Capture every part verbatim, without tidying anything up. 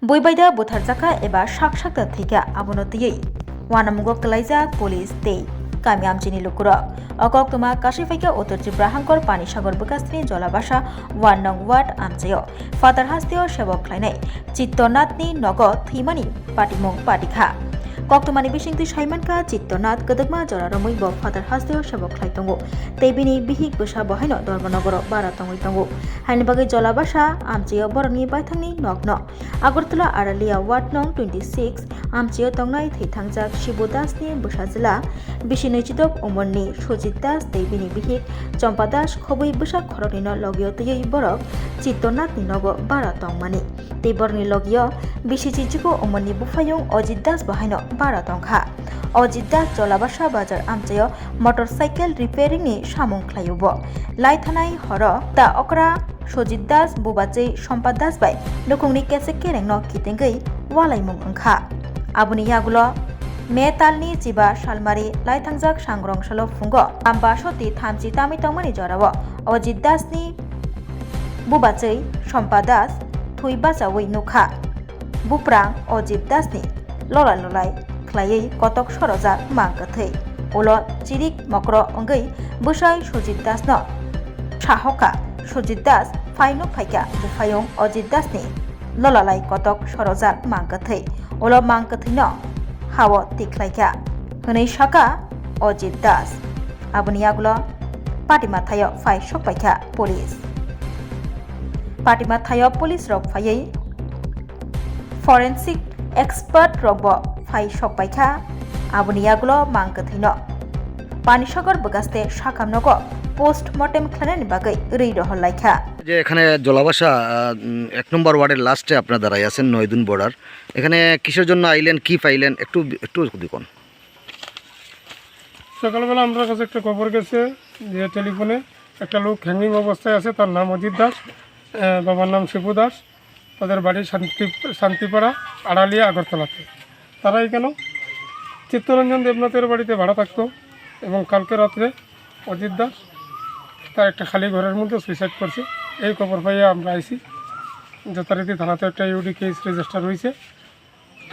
Buibaida butharjakha eba sak sakta thwikha, abono twiwi uanamungo kwlaijak police tei kami amchini lukurok. O koktwma kasui phaikha Uttor Tripura hangkor Panisagar bwkastini Jolabasa one nong ward amchaio Phatar hasteo sebok khlainai Chittonathni nogo thwimani patimung patikha. Koktwmani bisingtwi saimankha Chittonath kwdwkma jora romwi bo Phatar hasteo sebok khlai tongo tei bini bihik bwsa bo haino Dharmanagaro bara tongwi tongo. Haini bagwi Jolabasa amchaio borokni baithangni nokno Agartala Aralia Ward nong twenty six amchaio tongnai thwithangjak Shibu Dasni bwsajwla bisi nwichidok umorni Sujit Das tei bini bihik Chompa Das khobwi bwsa khoroknwino logio twiwi borok Chittonathni nogo bara tongmani. Tei borokni logio bisi chichiko umorni buphayung Ajit Das bo haino bara tongkha. Ajit Das Jolabasa Bazar amchaio motorcycle repairing ni samung khlaio bo. Lai thanai horo ta okra Sujit Das, bubachwi Sompa Das bai nukhungni kesek kerengno kitingwi walaimung wngkha. Aboni yagulo May talni chiba salmari laithangjak sangrong salo phungo lamba soti thamchi tamwi tongmani jorao Ajit Dasni bubachwi Sompa Das thwi bachaui nukha. Buprang Ajit Dasni lolai lolai khlaiwi kotok sorojak mang kwthwi. Ulo chirik mokro wngwi bwsai Sujit Dasno sahoka. Sujit Das phaino phaikha buphayung Ajit Dasni lolalai kotok sorojak mang kwthwi. Ulo mang kwthwino hao tikhlaikha hwnwi sakha Ajit Das. Aboni yagulo Patima thaio phai sokpaikha police. Patima thaio police rok phaiwi forensic expert rokbo phai sokpaikha. Aboni yagulo mang kwthwino Panisagar bwkaste sakamnogo post mortem khlainani bagwi rwi rohor laikha. যে এখানে জলাবাসা, আহ, উম, এক নম্বর ওয়ার্ডের লাস্টে আপনারা দাঁড়াই আছেন নয়দুন বর্ডার। এখানে কিসের জন্য আইলেন, কি পাইলেন, একটু, একটু যদি কোন। সকালবেলা আমার কাছে একটা খবর গেছে যে টেলিফোনে একটা লোক হ্যাঙ্গিং অবস্থায় আছে, তার নাম অজিত দাস, আহ, বাবার নাম শিবু দাস। তাদের বাড়ি শান্তি, শান্তিপাড়া, আড়ালিয়া, আগরতলাতে। তারা এখানে চিত্তরঞ্জন দেবনাথের বাড়িতে ভাড়া থাকতো এবং কালকে রাত্রে অজিত দাস তার একটা খালি ঘরের মধ্যে সুইসাইড করছে। এই খবর পাইয়া আমরা আইছি, যথারীতি থানাতে একটা ইউডি কেস রেজিস্টার হয়েছে।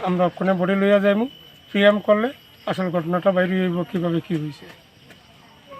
আমরা ওখানে বডি লইয়া যাইমু, পিএম করলে আসল ঘটনাটা বাইরে হইব, কীভাবে কী হয়েছে।